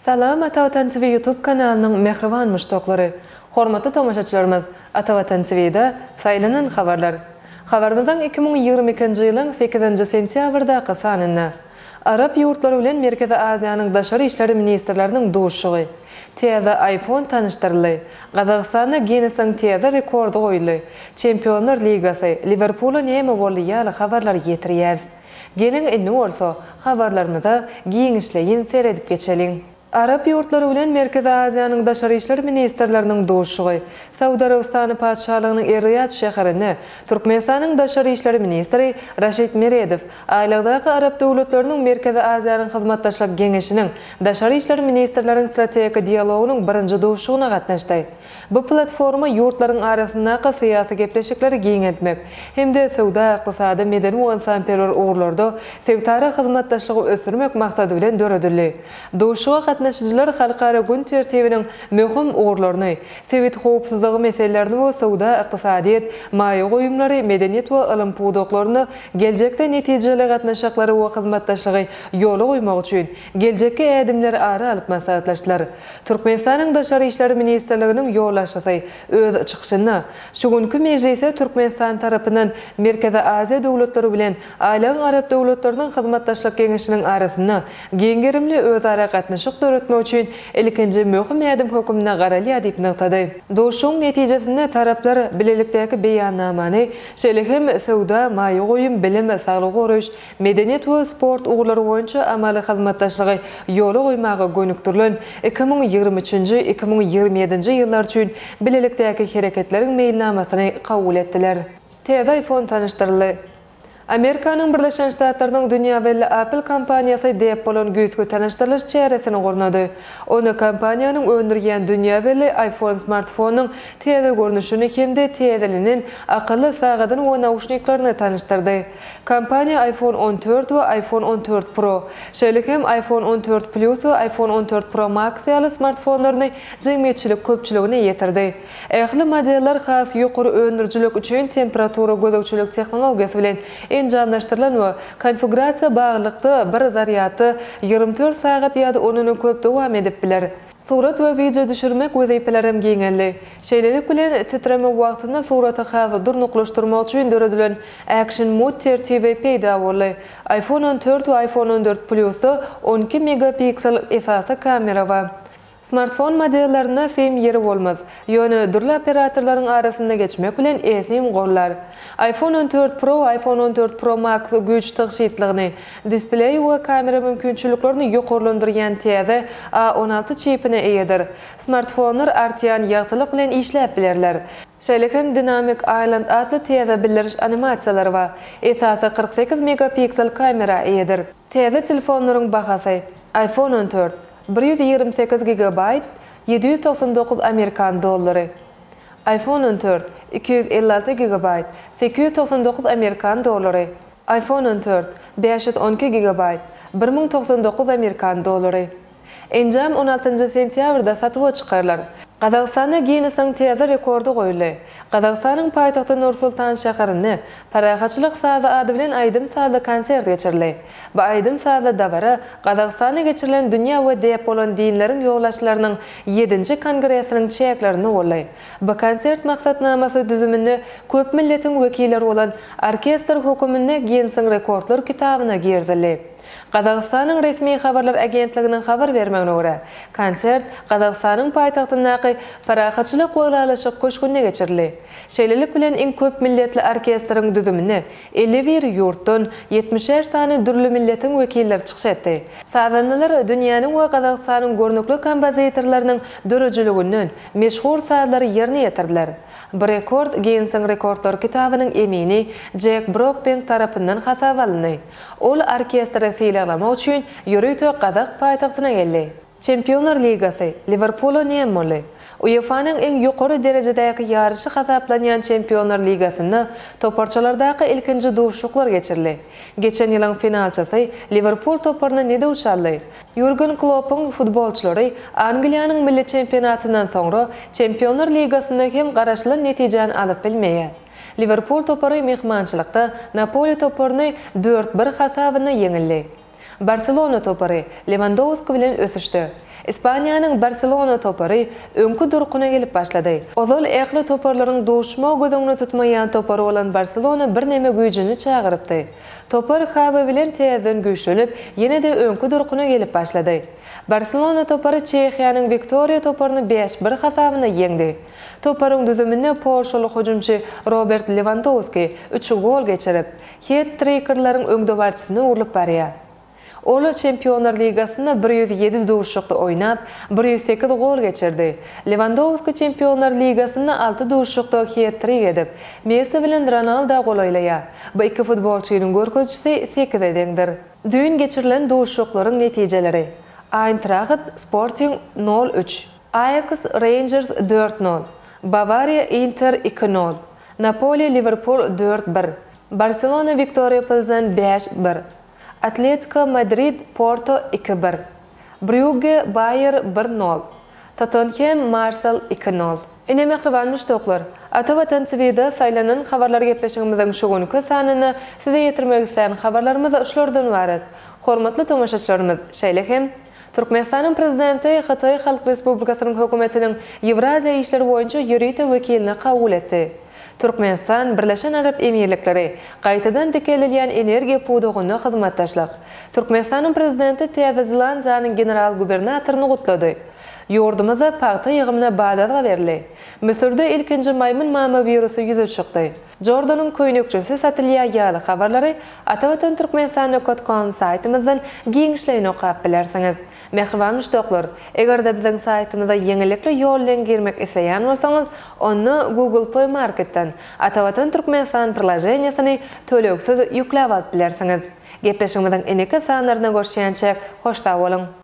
Salam Ata Watan TV YouTube kanalynyň mähriban muşdaklary! Hormatly tomaşaçylarymyz, Ata Watan TV-de saýlanan habarlar. Habarymyzyň 2022-nji ýylyň sekizinji sentýabrdaky sanynda. Arap ýurtlary bilen Merkezi Aziýanyň daşary işler ministrleriniň duşuşygy. Täze iPhone tanyşdyryldy. Gazagystanda Ginnesiň täze rekordy goýuldy. Çempionlar ligasy, Liwerpula näme boldy ýaly habarlary ýetirýäris. Geliň indi bolsa habarlarymyza giňişleýin seredip geçeliň. Arap ýurtlary bilen Merkezi Aziýanyň daşary işler ministrleriniň duşuşygy Saud Arabystany Patyşalygynyň Er-Riýad şäherinde Türkmenistanyň daşary işler ministri Raşid Meredow Aýlagdaky Arap döwletleriniň Merkezi Aziýanyň Hyzmatdaşlyk Geňeşiniň daşary işler ministrleriň strategik dialogynyň birinji duşuşygyna gatnaşdy. Bu platforma ýurtlaryň arasyndaky syýasy gepleşikleri giňeltmek hem-de söwda-ykdysady, medeni we ynsanperwer ugurlarda sebitara hyzmatdaşlygy ösdürmek maksady bilen döredildi. Duşuşyga gatnaşyjylar halkara gün tertibiniň möhüm ugurlaryny, sebit howpsuzlygy meselelerini we söwda, ykdysadyýet, maýa goýumlary, medeniýet we ylym pudaklarynda geljekde netijeli gatnaşyklary we hyzmatdaşlygy ýola goýmak üçin geljekki ädimleri ara alyp maslahatlaşdylar. Türkmenistanyň Daşary işler ministrliginiň ýolbaşçysy öz çykyşynda, şu günki mejlise Türkmenistan tarapyndan Merkezi Aziýa döwletleri bilen Aýlagyň Arap döwletleriniň hyzmatdaşlyk geňeşiniň arasynda giň gerimli özara gatnaşyk döretmek üçin ilkinji möhüm ädim hökmünde garalýar diýip nygtady. Duşuşygyň netijesinde taraplar bilelikdäki beýannamany, şeýle hem söwda, maýa goýum, bilim, saglygy goraýyş, medeniýet we sport ugurlary boýunça amaly hyzmatdaşlygy ýola goýmaga gönükdirilen 2023-nji, 2027-nji ýyllar üçin bilelikdäki hereketleriň meýilnamasyny kabul etdiler. Täze iPhone tanyşdyryldy. Amerikanyň Birleşen Ştatlarynyň dünýä belli Apple kompaniýasy däp bolan güýzki tanyşdyrylyş çäresini gurnady. Onda kompaniýanyň öndürýän dünýä belli iPhone smartfonynyň täze görnüşini hem-de täzelenen akylly sagadyny we nauşniklerini tanyşdyrdy. Kompaniýa iPhone 14 we iPhone 14 Pro, şeýle hem iPhone 14 Plus we iPhone 14 Pro Max ýaly smartfonlaryny jemgyýetçilik köpçüligine ýetirdi. Ähli modeller has ýokary öndürijilik üçin temperatura gözegçilik tehnologiýasy bilen enjamlaşdyrylan we konfigurasiýa baglylykda bir zarýadda 24 sagat ýa-da ondanam köp dowam edip biler. Surat we wideo düşürmek wezipelerem giňeldi. Şeýlelik bilen, titreme wagtynda suraty has durnuklaşdyrmak üçin döredilen Action Mode tertibi peýda boldy. iPhone 14 we iPhone 14 Plus-da 12 megapiksel esasy kamera bar. Smartfon modellerinde sim ýeri bolmaz. Ýöne dürli operatorlaryň arasynda geçmek bilen eSIM gollar. iPhone 14 Pro we iPhone 14 Pro Max güýç tygşytlygyny, displeý we kamera mümkinçiliklerini ýokarlandyrýan täze A 16 çipine eýedir. Smartfonlar artýan ýagtylyk bilen işläp bilerler. Şeýle hem Dynamic Island atly täze bildiriş animasiýalary bar. Esasy 48 megapiksel kamera eýedir. Täze telefonlaryň bahasy, iPhone 14, 128 gigabaýt, 799 amerikan dollary, iPhone 14, 256 gigabaýt, 899 amerikan dollary, iPhone 14, 512 gigabaýt, 1099 amerikan dollary. Enjam on altynjy sentýabrda satuwa çykarylar. Gazagystanda Ginnesiň täze rekordy goýuldy. Gazagystanyň paýtagty Nur-Sultan şäherinde Parahatçylyk sazy ady bilen aýdym-sazly konsert geçirildi. Bu aýdym-sazly dabara Gazagystanda geçirilen dünýä we däp bolan dinleriň ýolbaşçylarynyň ýedinji kongresiniň çäklerinde boldy. Bu konsert maksatnamasy düzüminde köp milletiň wekilleri bolan orkestr höküminde Ginnesiň rekordlar kitabyna girizildi. Gazagystanyň resmi habarlar agentliginiň habar bermegine görä, konsert Gazagystanyň paýtagtyndaky Parahatçylyk we ylalaşyk köşgünde geçirildi. Şeýlelik bilen, iň köp milletli orkestriň düzüminde 51 ýurtdan 75 sany dürli milletiň wekilleri çykyş etdi. Sazandalar dünýäniň we Gazagystanyň görnükli kompozitorlarynyň döredijiliginden meşhur sazlary ýerine ýetirdiler. Bu rekord Ginnesiň rekordlar kitabynyň emini Jek Brokbenk tarapyndan hasaba alyndy. Ol orkestri sylaglamak üçin ýörite gazak paýtagtyna geldi. Çempionlar ligasy, Liwerpula näme boldy? UEFA-nyň iň ýokary derejedäki ýaryşy hasaplanýan Çempionlar ligasynda toparçalardaky ilkinji duşuşyklar geçirildi. Geçen ýylyň finalçysy Liwerpul toparyna ne döw çaldy? Ýurgen Kloppyň futbolçylary Angliýanyň milli çempionatyndan soňra Çempionlar ligasynda hem garaşylan netijäni alyp bilmeýär. Liwerpul topary myhmançylykda Napoli toparyny dört bir hasabynda ýeňildi. Barselona topary Lewandowski bilen ösüşde. Ispaniýanyň Barselona topary öňki durkuna gelip başlady. Ozal ähli toparlaryň duşmagy göz öňünde tutmaýan topary bolan Barselona birneme güýjüni çagyrypdy. Topar Hawi bilen täzeden güýçlenip, ýene-de öňki durkuna gelip başlady. Barselona topary Çehiýanyň Wiktoriýa toparyny bäş bir hasabynda ýeňdi. Toparyň düzüminde polşaly hüjümçi Robert Lewandowski üç gol geçirip, het-trikerleriň öňdebaryjysyna öwrülip barýar. Ol Çempionlar ligasynda 107 duşuşykda oýnap, 108 gol geçirdi. Lewandowski Çempionlar ligasynda alty duşuşykda het-trik edip, Messi bilen Ronalda golaýlaýar. Bu iki futbolçynyň görkezijisi sekize deňdir. Düýn geçirilen duşuşyklaryň netijeleri, Aýntraht, Sporting nol üç, Aýaks, Reýnjers dört nol, Bawariýa, Inter iki nol, Napoli, Liwerpul dört bir, Barselona, Wiktoriýa Plzen bäş bir, Atletiko Madrid, Porto iki bir, Brýugge, Baýer bir nol, Tottenhem, Marsel iki nol. Ine mähriban muşdaklar, Ata Watan TVda saýlanan habarlar gepleşigimiziň şu günki sanynda size ýetirmek islän habarlarymyz şulardan ybarat. Hormatly tomaşaçylarymyz, şeýle hem, Türkmenistanyň Prezidenti Hytaý Halk Respublikasynyň Hökümetiniň Ýewraziýa işleri boýunça ýörite wekilini kabul etdi. Türkmenistan, Birleşen Arap Emirlikleri, gaýtadan dikeldilýän energiýa pudagynda hyzmatdaşlyk. Türkmenistanyň Prezidenti Täze Zelandiýanyň general-gubernatoryny gutlady. Ýurdumyzda pagta ýygymyna badalga berildi. Müsürde ilkinji maýmyn mama wirusy ýüze çykdy. Jordanyň köýnekçesi satylýar ýaly habarlary Atavatan Türkmenistan nokat kom saýtymyzdan giňişleýin okap bilersiňiz. Mähriban muşdaklar, eger-de biziň saýtymyza ýeňillikli ýol bilen girmek isleýän bolsaňyz, onda Google Play Marketden Atavatan Türkmenistan priloženiýasyny tölegsiz ýükläp alyp bilersiňiz. Gepleşigimiziň indiki sanlarynda görüşýänçäk, hoş sag boluň!